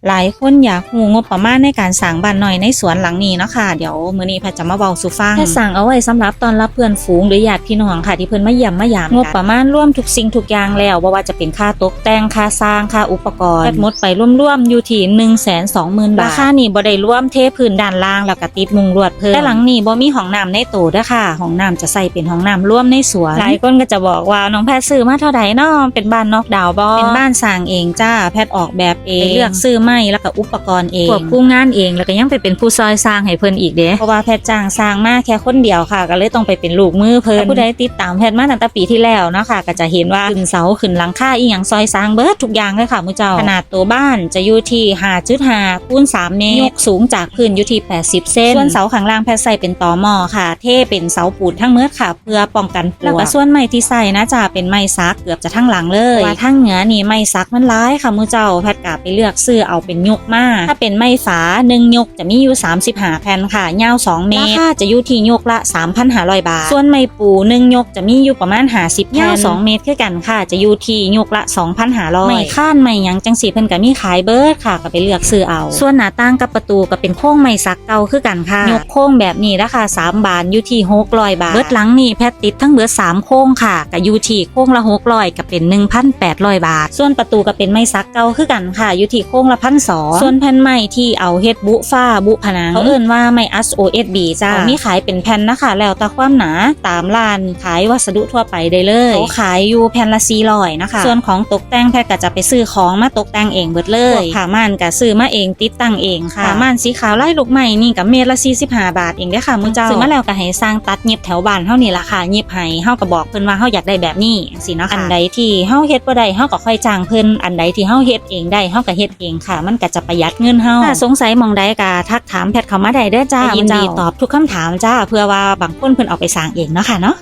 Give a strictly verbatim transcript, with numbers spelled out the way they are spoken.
หลายคนอยากรู้งบประมาณในการสร้างบ้านน้อยในสวนหลังนี้เนาะค่ะ เดี๋ยวมื้อนี้แพทย์จะมาเว้าสู่ฟัง แพทย์สร้างเอาไว้สำหรับต้อนรับเพื่อนฝูงหรือญาติพี่น้องค่ะ ที่เพิ่นมาเยี่ยมมายามกัน งบประมาณรวมทุกสิ่งทุกอย่างแล้ว บ่ว่าจะเป็นค่าตกแต่ง ค่าสร้าง ค่าอุปกรณ์ แพทย์หมดไปรวมๆอยู่ที่ หนึ่งแสนสองหมื่นบาท ราคานี่บ่ได้รวมเทพื้นด้านล่างแล้วก็ติดมุงลวดเพิ่ม แต่หลังนี้บ่มีห้องน้ำในโตเด้อค่ะ ห้องน้ำจะใช้เป็นห้องน้ำรวมในสวน หลายคนก็จะบอกว่า น้องแพทย์ซื้อมาเท่าใดเนาะ เป็นบ้านนอกดาวน์บ่ เป็นบ้านสร้างเองจ้า แพทย์ออกแบบเอง ไปเลือกซื้อไม้แล้วก็อุปกรณ์เอง ควบคุมงานเอง แล้วก็ยังไปเป็นผู้ซอยสร้างให้เพิ่นอีกเด้ เพราะว่าแพทย์จ้างสร้างมาแค่คนเดียวค่ะ ก็เลยต้องไปเป็นลูกมือเพิ่น ถ้าผู้ใดติดตามแพทย์มาตั้งแต่ปีที่แล้วเนาะค่ะ ก็จะเห็นว่าขึ้นเสาขึ้นหลังคาอีหยังซอยสร้างเบิดทุกอย่างเลยค่ะหมู่เจ้า ขนาดตัวบ้านจะอยู่ที่ ห้าจุดห้า คูณ สาม เมตร ยกสูงจากพื้นอยู่ที่ แปดสิบ เซน ส่วนเสาข้างล่างแพทย์ใช้เป็นตอหม้อค่ะ เทเป็นเสาปูนทั้งหมดค่ะ เพื่อป้องกันปลวก แล้วก็ส่วนไม้ที่ใช้นะจ้า เป็นไม้สักเกือบจะทั้งหลังเลย เพราะว่าทางเหนือนี่ไม้สักมันหลายค่ะหมู่เจ้า แพทย์ก็ไปเลือกซื้อเอาเป็นยกมา ถ้าเป็นไม้ฝาหนึ่งยกจะมีอยู่ สามสิบห้า แผ่นค่ะ ยาว สอง เมตร ราคาจะอยู่ที่ยกละ สามพันห้าร้อยบาท ส่วนไม้ปูหนึ่งยกจะมีอยู่ประมาณ ห้าสิบ แผ่น ยาว สอง เมตรคือกันค่ะ จะอยู่ที่ยกละ สองพันห้าร้อย ไม้คานไม้หยังจังซี้เพิ่นก็มีขายเบิดค่ะ ก็ไปเลือกซื้อเอา ส่วนหน้าต่างกับประตูก็เป็นโครงไม้สักเก่าคือกันค่ะ ยกโครงแบบนี้ราคา สาม บานอยู่ที่ หกร้อยบาท เบิดหลังนี่แพทย์ติดทั้งเบิด สาม โครงค่ะ ก็อยู่ที่โครงละ หกร้อย ก็เป็น หนึ่งพันแปดร้อยบาท ส่วนประตูก็เป็นไม้สักเก่าคือกันค่ะ อยู่ที่โครงละ พันสอง ส่วนแผ่นไม้ที่เอาเฮ็ดบุฟ้าบุผนัง เขาเอิ้นว่าไม้ อาร์ โอ เอส บี จ้า เขามีขายเป็นแผ่นนะคะ แล้วแต่ความหนา ตามร้านขายวัสดุทั่วไปได้เลย เขาขายอยู่แผ่นละ สี่ร้อยนะคะ ส่วนของตกแต่งแพทย์ก็จะไปซื้อของมาตกแต่งเองเบิดเลย พวกผ้าม่านก็ซื้อมาเองติดตั้งเองค่ะ ผ้าม่านสีขาวลายลูกไม้นี่ก็เมตรละ สี่สิบห้าบาทเองเด้อค่ะหมู่เจ้า ซื้อมาแล้วก็ให้ช่างตัดเย็บแถวบ้านเฮานี่ล่ะค่ะ เย็บให้ เฮาก็บอกเพิ่นว่าเฮาอยากได้แบบนี้จังซี้เนาะค่ะ อันใดที่เฮาเฮ็ดบ่ได้ เฮาก็ค่อยจ้างเพิ่น อันใดที่เฮาเฮ็ดเองได้ เฮาก็เฮ็ดเองค่ะ มันก็จะประหยัดเงินเฮา ถ้าสงสัยหม่องใดก็ทักถามแพทย์เข้ามาได้เด้อจ้า แพทย์ยินดีตอบทุกคำถามจ้า เผื่อว่าบางคนเพิ่นเอาไปสร้างเองเนาะค่ะเนาะ